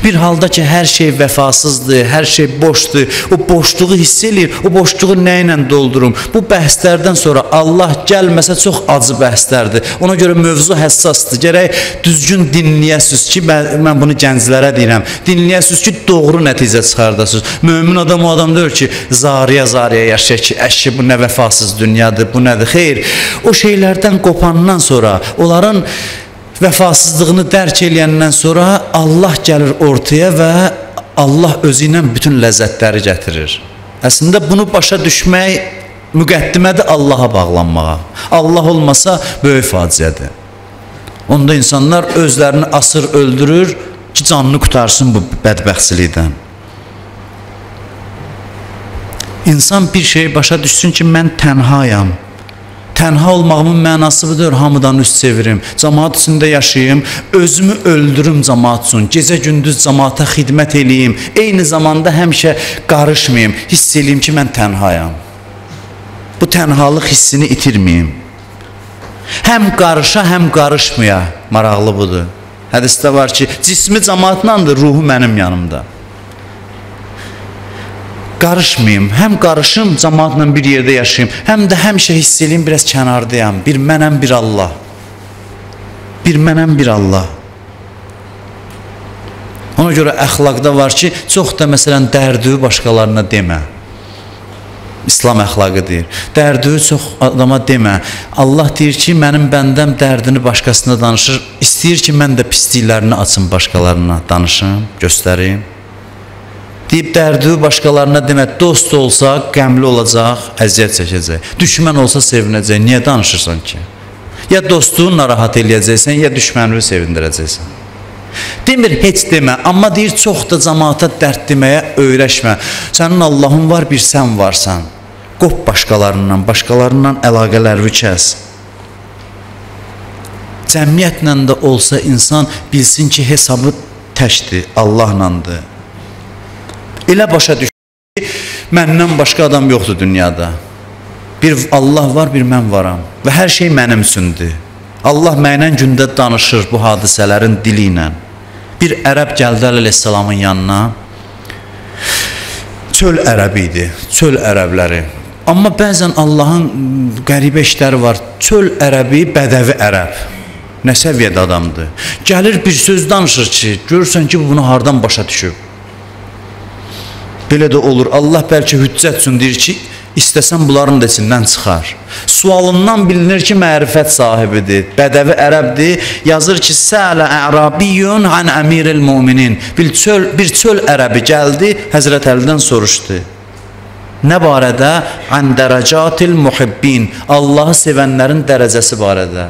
Bir halda ki, hər şey vəfasızdır, hər şey boşdur, o boşluğu hiss eləyir, o boşluğu nə ilə doldurum? Bu bəhslərdən sonra Allah gəlməsə çox acı bəhslərdir. Ona görə mövzu həssasdır. Gərək düzgün dinləyəsiniz ki, mən bunu gənclərə deyirəm, dinləyəsiniz ki, doğru nəticə çıxardasınız. Mömin adam o adam deyir ki, zariyə-zariyə yaşayır ki, əşi, bu nə vəfasız dünyadır, bu nədir? Xeyr, o şeylərdən qopandan sonra, onların vəfasızlığını dərk eləyəndən sonra Allah gəlir ortaya və Allah özü ilə bütün ləzzətləri gətirir. Əslində bunu başa düşmək müqəddimədir Allaha bağlanmağa. Allah olmasa böyük faciədir. Onda insanlar özlərini asır, öldürür ki, canını qurtarsın bu bədbəxtçilikdən. İnsan bir şeyi başa düşsün ki, mən tənhayam. Tənha olmağımın mənası budur, hamıdan üst çevirim, cəmaat içində yaşayım, özümü öldürüm cəmaat üçün, gecə-gündüz cəmaata xidmət eləyim, eyni zamanda həmişə qarışmayım, hiss eləyim ki, mən tənhayam. Bu tənhalıq hissini itirməyim. Həm qarışa, həm qarışmaya, maraqlı budur. Hədisdə var ki, cismi cəmaatlandır, ruhu mənim yanımda. Qarışmayım, həm qarışım, cəmaatla bir yerdə yaşayım, həm də həmişə hiss eləyim, biraz kənardayam. Bir mənəm, bir Allah. Bir mənəm, bir Allah. Ona görə əxlaqda var ki, çox da məsələn dərdüyü başqalarına demə. İslam əxlaqı deyir. Dərdüyü çox adama demə. Allah deyir ki, mənim bəndəm dərdini başqasına danışır. İstəyir ki, mən də pisliklərini açım başqalarına, danışım, göstərim. Deyib, dərdüyü başqalarına demə, dost olsa qəmli olacaq, əziyyət çəkəcək. Düşmən olsa sevinəcək. Niyə danışırsan ki? Ya dostluğu narahat eləyəcəksən, ya düşmənini sevindirəcəksən. Demir, heç demə, amma deyir, çox da cəmaata dərd deməyə öyrəşmə. Sənin Allahın var, bir sən varsan. Qop başqalarından, başqalarından əlaqələrini kəs. Cəmiyyətlə də olsa insan bilsin ki, hesabı təkdir, Allahlandır. Elə başa düşür ki, məndən başqa adam yoxdur dünyada. Bir Allah var, bir mən varam və hər şey mənim üçündür. Allah mənlə gündə danışır bu hadisələrin dili ilə. Bir ərəb gəldi əleyhissalamın yanına. Çöl ərəbi idi, çöl ərəbləri. Amma bəzən Allahın qəribə işləri var. Çöl ərəbi, bədəvi ərəb. Nə səviyyədə adamdır. Gəlir bir söz danışır ki, görürsən ki, bunu hardan başa düşüb. Belə də olur. Allah bəlkə hüccət üçün deyir ki, istəsən bunların da içindən çıxar. Sualından bilinir ki, mərifət sahibidir. Bədəvi ərəbdir. Yazır ki, Sələ ərabiyyun an əmiril müminin. Bir çöl ərəbi gəldi, Həzrət Əlidən soruşdu. Nə barədə? An dərəcatil muhibbin. Allahı sevənlərin dərəcəsi barədə.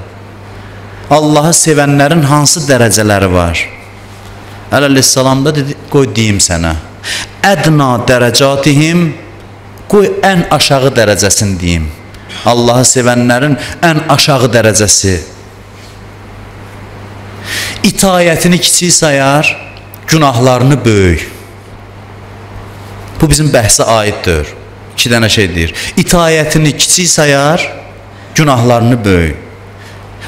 Allahı sevənlərin hansı dərəcələri var? Əli əleyhissalam da dedi, qoy deyim sənə. Ədna dərəcatihim, qoy ən aşağı dərəcəsini deyim. Allahı sevənlərin ən aşağı dərəcəsi. İtayətini kiçik sayar, günahlarını böyük. Bu bizim bəhsə aiddir. İki dənə şey deyir. İtayətini kiçik sayar, günahlarını böyük.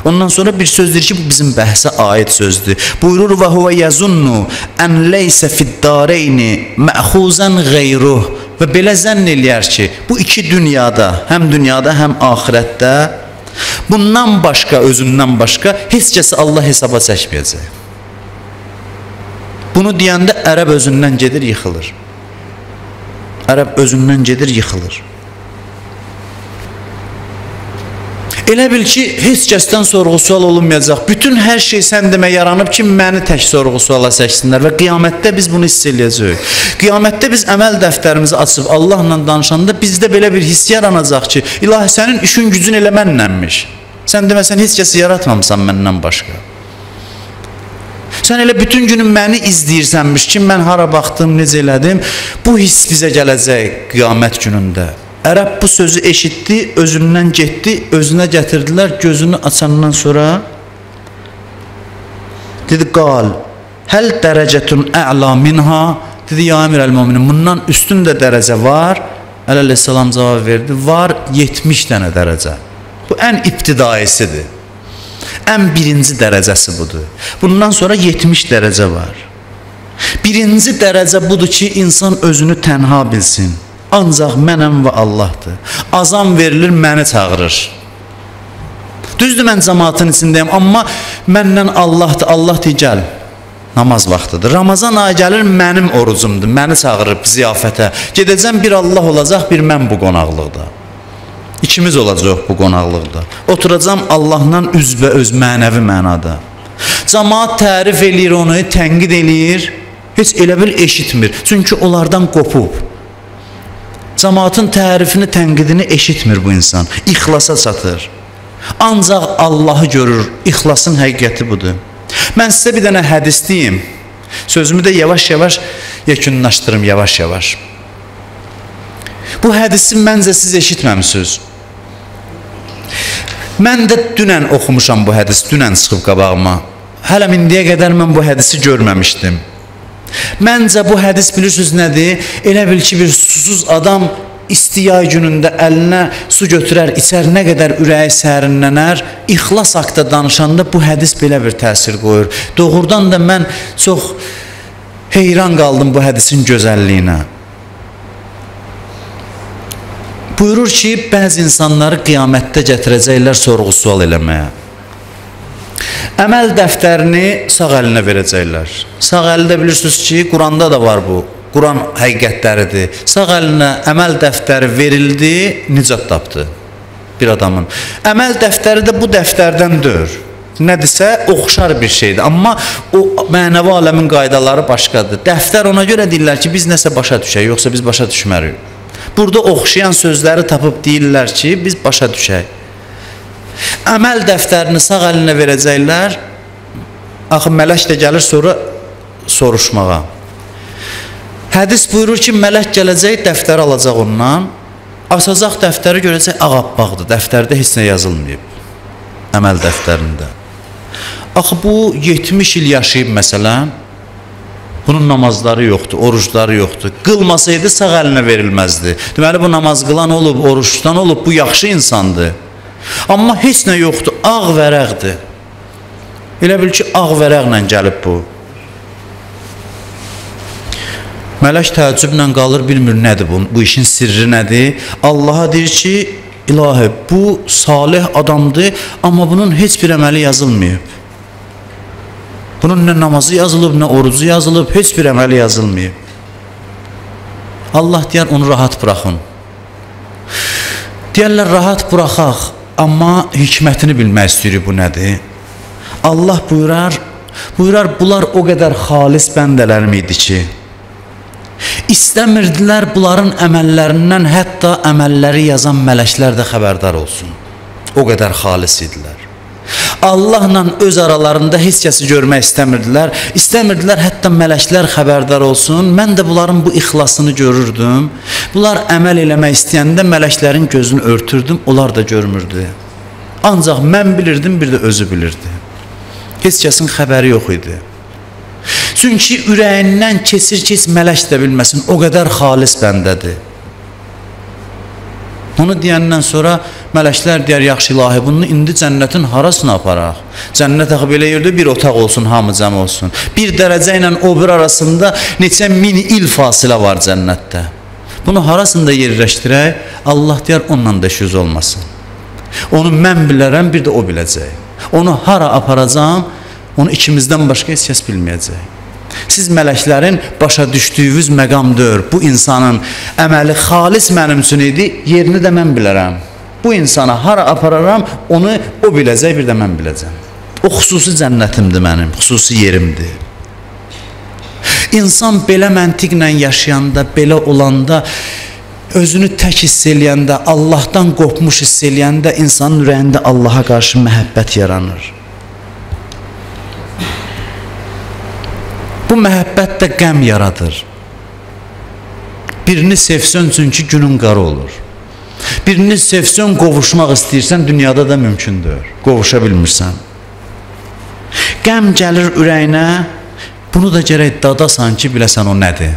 Ondan sonra bir söz deyir ki, bu bizim bəhsə aid sözdür. Buyurur, və huvə yəzunnu ən leysə fiddareyni məxuzən qeyruh. Və belə zənn eləyər ki, bu iki dünyada, həm dünyada, həm axirətdə, bundan başqa, özündən başqa heç kəsi Allah hesaba çəkməyəcək. Bunu deyəndə ərəb özündən gedir, yıxılır. Ərəb özündən gedir, yıxılır. Elə bil ki, heç kəsdən sorğu-sual olunmayacaq. Bütün hər şey sən demə yaranıb ki, məni tək sorğu-suala çəksinlər və qiyamətdə biz bunu hiss eləyəcəyik. Qiyamətdə biz əməl dəftərimizi açıb Allahla danışanda bizdə belə bir hiss yaranacaq ki, İlahi, sənin işin gücün elə mənlənmiş. Sən demə, sən heç kəsi yaratmamısan məndən başqa. Sən elə bütün günün məni izləyirsənmiş ki, mən hara baxdım, necə elədim. Bu hiss bizə gələcək qiyamət günündə. Ərəb bu sözü eşitdi, özündən getdi, özünə gətirdilər, gözünü açandan sonra dedi, qal, həl dərəcətun ə'la minha, dedi, ya əmir əl-müminin, bundan üstün də dərəcə var. Əli əleyhissalam cavab verdi, var 70 dənə dərəcə. Bu ən ibtidaisidir. Ən birinci dərəcəsi budur. Bundan sonra 70 dərəcə var. Birinci dərəcə budur ki, insan özünü tənha bilsin. Ancaq mənəm və Allahdır. Azan verilir, məni çağırır. Düzdür, mən cəmaatın içindəyəm, amma məndən Allahdır. Allah deyir, gəl. Namaz vaxtıdır. Ramazan ayı gəlir, mənim orucumdur. Məni çağırır ziyafətə. Gedəcəm, bir Allah olacaq, bir mən bu qonaqlıqda. İkimiz olacaq bu qonaqlıqda. Oturacam Allahla üzbəöz mənəvi mənada. Cəmaat tərif eləyir onu, tənqid eləyir. Heç elə bil eşitmir. Çünki onlardan qopub. Cəmaatın tərifini, tənqidini eşitmir bu insan. İxlasa çatır. Ancaq Allahı görür. İxlasın həqiqəti budur. Mən sizə bir dənə hədis deyim. Sözümü də yavaş-yavaş yekunlaşdırım, yavaş-yavaş. Bu hədisi məncə siz eşitməmişsiniz. Mən də dünən oxumuşam bu hədis, dünən çıxıb qabağıma. Hələ indiyə qədər mən bu hədisi görməmişdim. Məncə bu hədis bilirsiniz nədir? Elə bil ki, bir susuz adam isti yay günündə əlinə su götürər, içər, nə qədər ürəyi sərinlənər. İxlas haqda danışanda bu hədis belə bir təsir qoyur. Doğrudan da mən çox heyran qaldım bu hədisin gözəlliyinə. Buyurur ki, bəzi insanları qiyamətdə gətirəcəklər sorğu-sual eləməyə. Əməl dəftərini sağ əlinə verəcəklər. Sağ əldə bilirsiniz ki, Quranda da var bu. Quran həqiqətləridir. Sağ əlinə əməl dəftəri verildi, nicat tapdı bir adamın. Əməl dəftəri də bu dəftərdən deyil. Nədirsə, oxşar bir şeydir. Amma o mənəvi aləmin qaydaları başqadır. Dəftər ona görə deyirlər ki, biz nəsə başa düşək, yoxsa biz başa düşmərik. Burada oxşayan sözləri tapıb deyirlər ki, biz başa düşək. Əməl dəftərini sağ əlinə verəcəklər. Axı mələk də gəlir sonra soruşmağa. Hədis buyurur ki, mələk gələcək, dəftəri alacaq ondan. Açacaq dəftəri, görəcək ağappaqdır. Dəftərdə heç nə yazılmayıb. Əməl dəftərində. Axı bu 70 il yaşayıb məsələn. Bunun namazları yoxdur, orucları yoxdur. Qılmasaydı sağ əlinə verilməzdi. Deməli bu namaz qılan olub, oruc tutan olub, bu yaxşı insandır. Amma heç nə yoxdur, ağ vərəqdir. Elə bil ki, ağ vərəqlə gəlib bu. Mələk təəccüblə qalır, bilmir nədir bu, bu işin sirri nədir. Allaha deyir ki, ilahi, bu salih adamdır, amma bunun heç bir əməli yazılmayıb. Bunun nə namazı yazılıb, nə orucu yazılıb, heç bir əməli yazılmayıb. Allah deyər, onu rahat buraxın. Deyərlər, rahat buraxaq, amma hikmətini bilmək istəyirik bu nədir? Allah buyurar, bunlar o qədər xalis bəndələrim idi ki, istəmirdilər bunların əməllərindən hətta əməlləri yazan mələklər də xəbərdar olsun. O qədər xalis idilər. Allahla öz aralarında heç kəsi görmək istəmirdilər. İstəmirdilər hətta mələklər xəbərdar olsun. Mən də bunların bu ixlasını görürdüm. Bunlar əməl eləmək istəyəndə mələklərin gözünü örtürdüm, onlar da görmürdü. Ancaq mən bilirdim, bir də özü bilirdi. Heç kəsin xəbəri yox idi. Çünki ürəyindən keçir ki, heç mələk də bilməsin, o qədər xalis bəndədir. Onu deyəndən sonra mələklər deyər, yaxşı ilahi, bunu indi cənnətin harasına aparaq? Cənnət axı belə yerdə bir otaq olsun, hamı cəm olsun. Bir dərəcə ilə o bir arasında neçə min il fasilə var cənnətdə. Bunu harasında yerləşdirək? Allah deyər, onunla da işiniz olmasın. Onu mən bilərəm, bir də o biləcək. Onu hara aparacam, onu ikimizdən başqa heç kəs bilməyəcək. Siz mələklərin başa düşdüyünüz məqam deyil. Bu insanın əməli xalis mənim üçün idi, yerini də mən bilərəm. Bu insana hara apararam, onu o biləcək, bir də mən biləcəm. O xüsusi cənnətimdir mənim, xüsusi yerimdir. İnsan belə məntiqlə yaşayanda, belə olanda, özünü tək hiss eləyəndə, Allahdan qopmuş hiss eləyəndə insanın ürəyində Allaha qarşı məhəbbət yaranır. Bu məhəbbət də qəm yaradır. Birini sevsən çünki günün qara olur. Birini sevsən, qovuşmaq istəyirsən, dünyada da mümkündür. Qovuşa bilmirsən. Qəm gəlir ürəyinə, bunu da gərək dadasan ki, biləsən o nədir.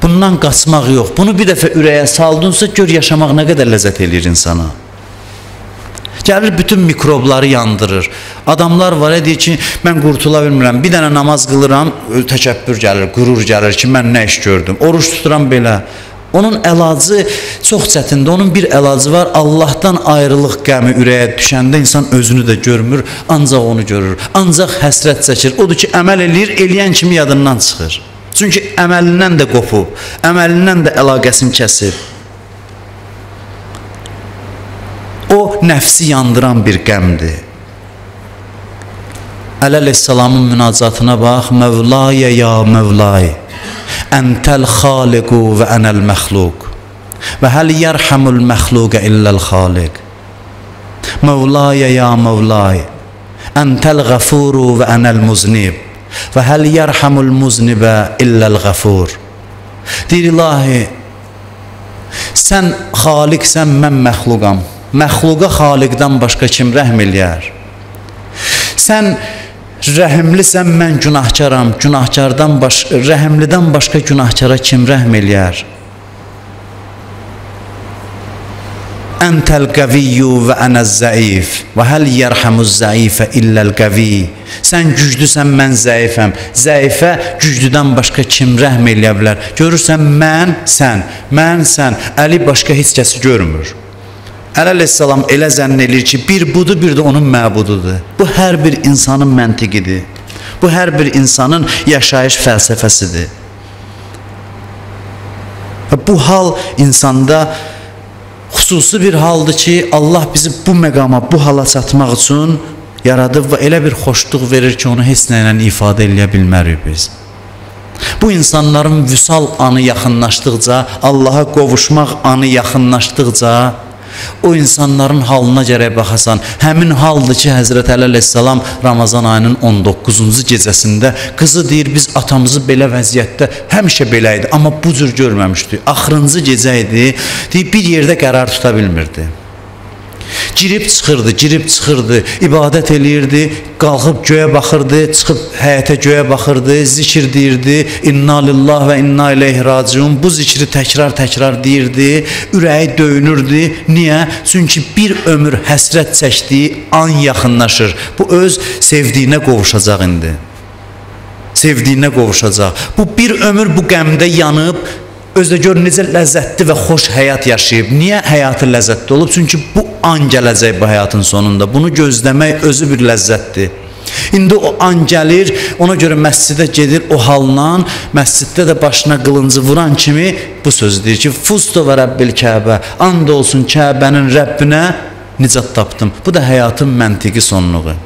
Bundan qaçmaq yox. Bunu bir dəfə ürəyə saldınsa, gör yaşamaq nə qədər ləzzət eləyir insana. Gəlir bütün mikrobları yandırır. Adamlar var, deyir ki, mən qurtula bilmirəm. Bir dənə namaz qılıram, təkəbbür gəlir, qürur gəlir ki, mən nə iş gördüm. Oruç tuturam belə. Onun əlacı çox çətindir. Onun bir əlacı var. Allahdan ayrılıq qəmi ürəyə düşəndə insan özünü də görmür, ancaq onu görür. Ancaq həsrət çəkir. Odur ki, əməl eləyir, eləyən kimi yadından çıxır. Çünki əməlindən də qopub, əməlindən də əlaqəsini kəsib. O, nəfsi yandıran bir qəmdir. Əli əleyhissalamın münacatına bax. Mövlaya ya Mövlay, Entəl xaliqu və ənəl məxluq və həl yərhəmul məxluqə illəl xaliq. Mövlaya ya Mövlay, Entəl qəfuru və ənəl muznib və həl yərhəmul muznibə illəl qəfur. Deyir, ilahi, sən xaliqsən, mən məxluqam. Məxluqa xaliqdən başqa kim rəhm eləyər? Sən rəhimlisən, mən günahkaram. Günahkardan rəhimlidən başqa günahkara kim rəhm eləyər? Entəl qəviyyu və ənəz zəif və həl yərhəmuz zəifə illəl qəvi. Sən güclüsən, mən zəifəm. Zəifə güclüdən başqa kim rəhm eləyə bilər? Görürsən, mən, sən, mən, sən. Əli başqa heç kəsi görmür. Əli əleyhissalam elə zənn eləyir ki, bir budur, bir də onun məbududur. Bu, hər bir insanın məntiqidir. Bu, hər bir insanın yaşayış fəlsəfəsidir. Və bu hal insanda xüsusi bir haldır ki, Allah bizi bu məqama, bu hala çatmaq üçün yaradıb və elə bir xoşluq verir ki, onu heç nə ilə ifadə eləyə bilmərik biz. Bu insanların vüsal anı yaxınlaşdıqca, Allaha qovuşmaq anı yaxınlaşdıqca, o insanların halına gərək baxasan. Həmin haldır ki, Həzrət Əli əleyhissalam Ramazan ayının 19-cu gecəsində qızı deyir, biz atamızı belə vəziyyətdə həmişə belə idi, amma bu cür görməmişdik. Axırıncı gecə idi, deyir, bir yerdə qərar tuta bilmirdi. Girib çıxırdı, girib çıxırdı, ibadət eləyirdi, qalxıb göyə baxırdı, çıxıb həyətə göyə baxırdı, zikir deyirdi, inna lillah və inna ileyhi raciun. Bu zikri təkrar-təkrar deyirdi, ürəyi döyünürdü. Niyə? Çünki bir ömür həsrət çəkdiyi an yaxınlaşır. Bu öz sevdiyinə qovuşacaq indi. Sevdiyinə qovuşacaq. Bu bir ömür bu qəmdə yanıb, özdə gör necə ləzzətli və xoş həyat yaşayıb. Niyə həyatı ləzzətli olub? Çünki bu an gələcək bu həyatın sonunda. Bunu gözləmək özü bir ləzzətdir. İndi o an gəlir, ona görə məscidə gedir o halla, məsciddə də başına qılıncı vuran kimi bu sözü deyir ki, Fustu və Rəbbil Kəbə, and olsun Kəbənin Rəbbinə nicat tapdım. Bu da həyatın məntiqi sonluğu.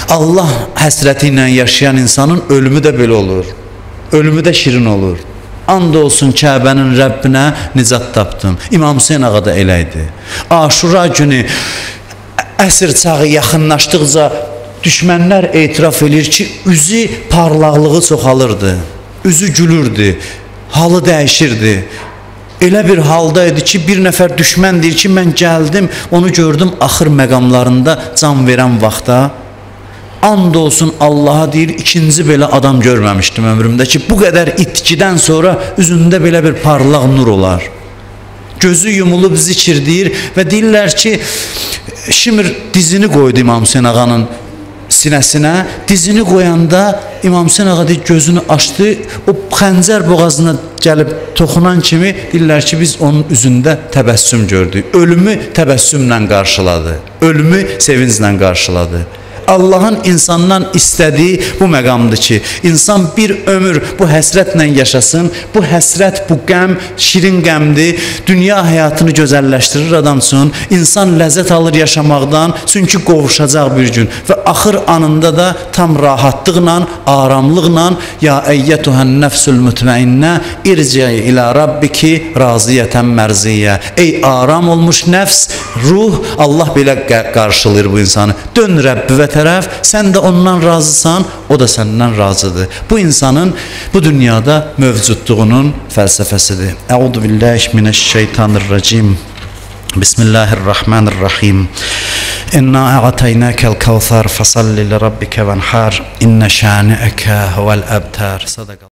Allah həsrəti ilə yaşayan insanın ölümü də belə olur. Ölümü də şirin olur. And olsun Kəbənin Rəbbinə nicat tapdım. İmam Hüseyn ağa da elə idi. Aşura günü əsr çağı yaxınlaşdıqca düşmənlər etiraf eləyir ki, üzü parlaqlığı çoxalırdı, üzü gülürdü, halı dəyişirdi. Elə bir halda idi ki, bir nəfər düşmən deyir ki, mən gəldim, onu gördüm axır məqamlarında can verən vaxta. And olsun Allaha deyir, ikinci belə adam görməmişdim ömrümdə ki, bu qədər itkidən sonra üzündə belə bir parlaq nur olar. Gözü yumulub zikir deyir və deyirlər ki, Şimir dizini qoydu İmam Hüseyn ağanın sinəsinə. Dizini qoyanda İmam Hüseyn ağa deyir, gözünü açdı, o xəncər boğazına gəlib toxunan kimi deyirlər ki, biz onun üzündə təbəssüm gördük. Ölümü təbəssümlə qarşıladı, ölümü sevinclə qarşıladı. Allahın insandan istədiyi bu məqamdır ki, insan bir ömür bu həsrətlə yaşasın, bu həsrət, bu qəm şirin qəmdir, dünya həyatını gözəlləşdirir adam üçün, insan ləzzət alır yaşamaqdan, çünki qovuşacaq bir gün və axır anında da tam rahatlıqla, aramlıqla ya əyyətuhən nəfsül mütməinnə irciə ilə rabbiki raziyətən mərziyyə. Ey aram olmuş nəfs, ruh, Allah belə qarşılayır bu insanı. Dön Rəbbivə tərəf, sən də ondan razısan, o da səndən razıdır. Bu insanın bu dünyada mövcudluğunun fəlsəfəsidir. Əuzu billahi mineşşeytanirracim. Bismillahirrahmanirrahim. İnna a'taynakal kevser fesalli li rabbike venhar. İnne şani'eke huvel ebter. Sadaka.